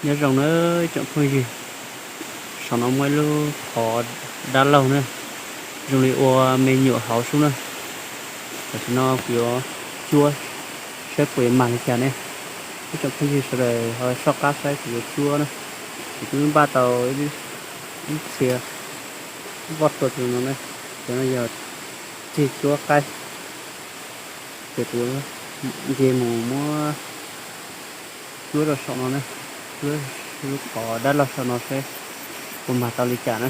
Nyob zoo na ib tsoom phooj ywg, saum no muaj ib lub qhov dab laug na, zoo li ua me nyuam hauv sub na. Tam sim no kuv yuav cuab saib puas yuav mag li cas ne. Ib tsoom phooj ywg sawv daws ho soj qab saib kuv yuav cuab na. Kuv twb npaj tau ib txhia voj tua rau no na, cov no yog ceg cuab qaib. Ces kuv nce mus muab cuab rau saum no na, cuab lub qhov dab laug saum no seb puas mag tau li cas na.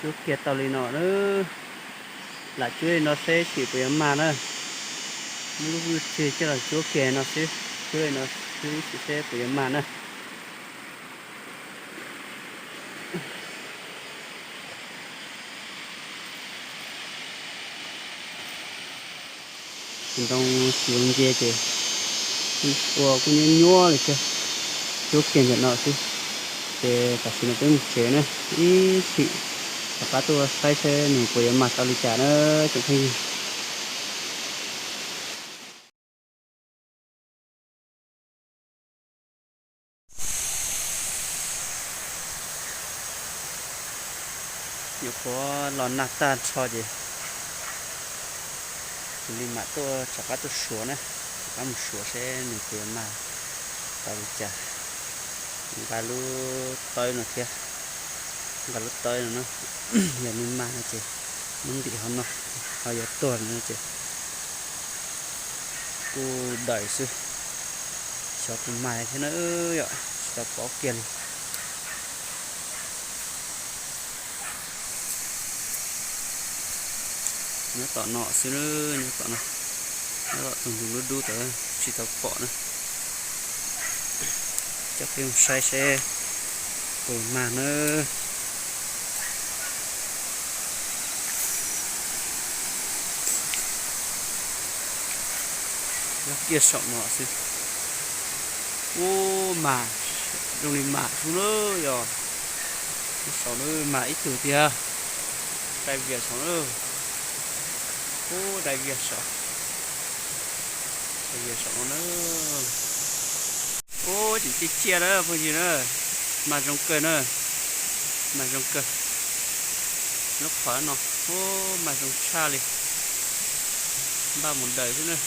Cuab kiag tau li no na, lam cuab li no seb sim puas yuav mag na. Muab lub vwj tseg coj los cuab kiag no xwb, cuab li no xwb sim seb puas yuav mag na. Tus ntoo tsis zoo nce ces ua kuj nyuab nyuab li thiab. Cuab kiag ntawm no xwb. Ces tam sim no peb mus tsev na, ib chim rov qab tuaj saib seb nws puas yuav mag tau li cas na tsoom phooj ywg. Nyuam qhuav los nag tag nrho ces kuv li mam tuaj rov qab tuaj suav na, rov qab mus suav seb nws puas yuav mag tau li cas. Nqa lub tawb no thiab, nqa lub tawb no na, yog nws mag no ces Nub ntim hov no, ho yuav tuag no ces kuj daws xwb. Xyov tus mas thiab na yom, tsis tau pom kiag li. Nyob tom no xwb, nyob tom no, nyob tom tus ntug dub dub tod tsis tau pom na. Coj peb mus saib seb puas mag na. Nyob kiag saum no xwb. Ub, mas zoo li mas xwb na yog. Saum no mas ib tug tiag. Dai vias saum na. Ub, dai vias saum, dai vias saum no na. Ub, tseem ciaj ciaj na phooj ywg na. Mas zoo kawg na. Mas zoo kawg. Lub qhov no, ub, mas zoo tshaj li. Npaj mus daws xwb na.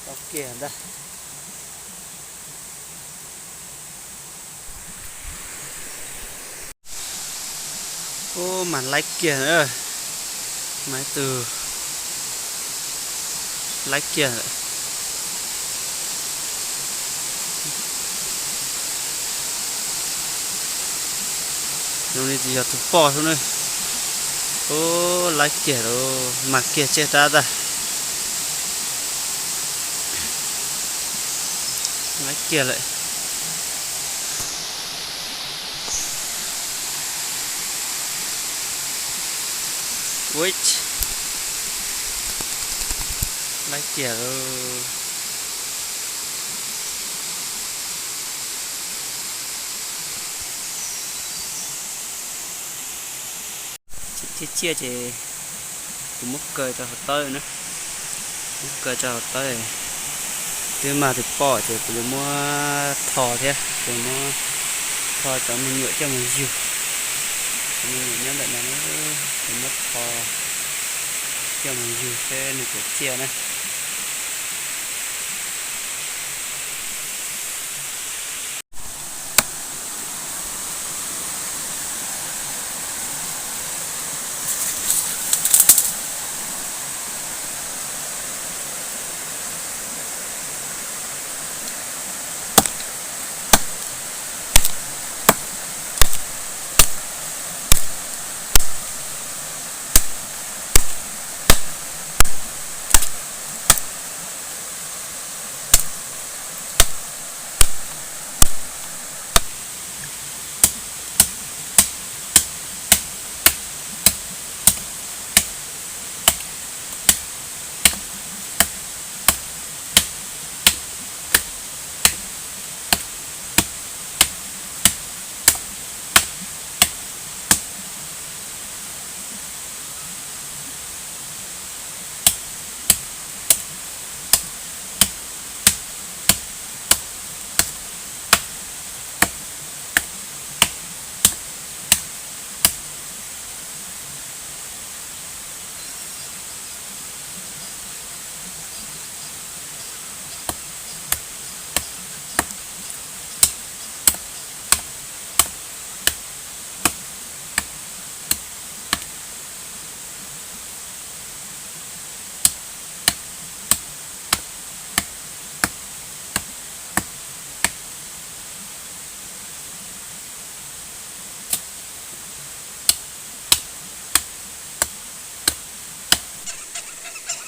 Tau kiag ntag. Ub, mas laib kiag, mas ib tug laib kiag lawm. Zoo li tsis yog tus poj xwb na. Ub, laib kiag lawm, mas kiag tseg rab tag. Laib kiag lawm. Ua, laib kiag lawm. Thiab tsiaj ces kuv muab kaw rau hauv tawb na, muab kaw rau hauv tawb. Twb mag tus poj ces kuv yuav muab tho thiab, kuv muab tho cov me nyuam coj mus yug. Cov me nyuam nyob ntawm no, kuv muab tho coj mus yug seb nws puas tsiaj na.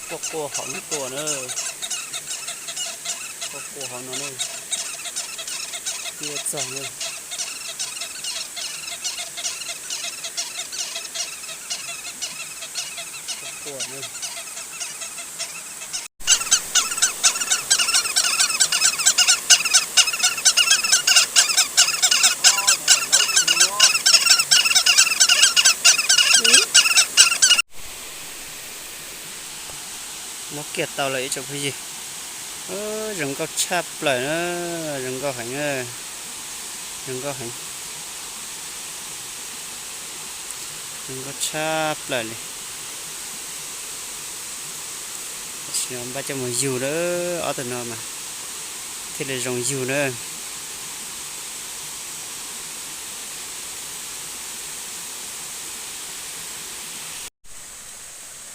Quaj quaj hauv no tuaj na. Quaj quaj hauv no na. Twb yuav txog na. Quaj quaj na. Muab kiag tau lawm ib tsoom phooj ywg. Zoo nkauj tshaj plaws na, zoo nkauj heev, zoo nkauj heev, zoo nkauj tshaj plaws li. Tam sim no npaj coj mus yug na, ob tug no mas thiaj li zoo yug na.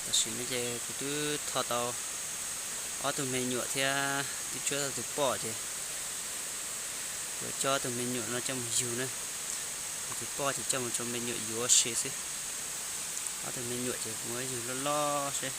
Tam sim no ces kuv twb tho tau ob tug me nyuam thiab twb tshuab tau tus poj ces kuv coj ob tug me nyuam no coj mus yug na. Tus poj ces coj mus rau me nyuam yuav si xwb. Ob tug me nyuam ces kuv muab yug loj loj seb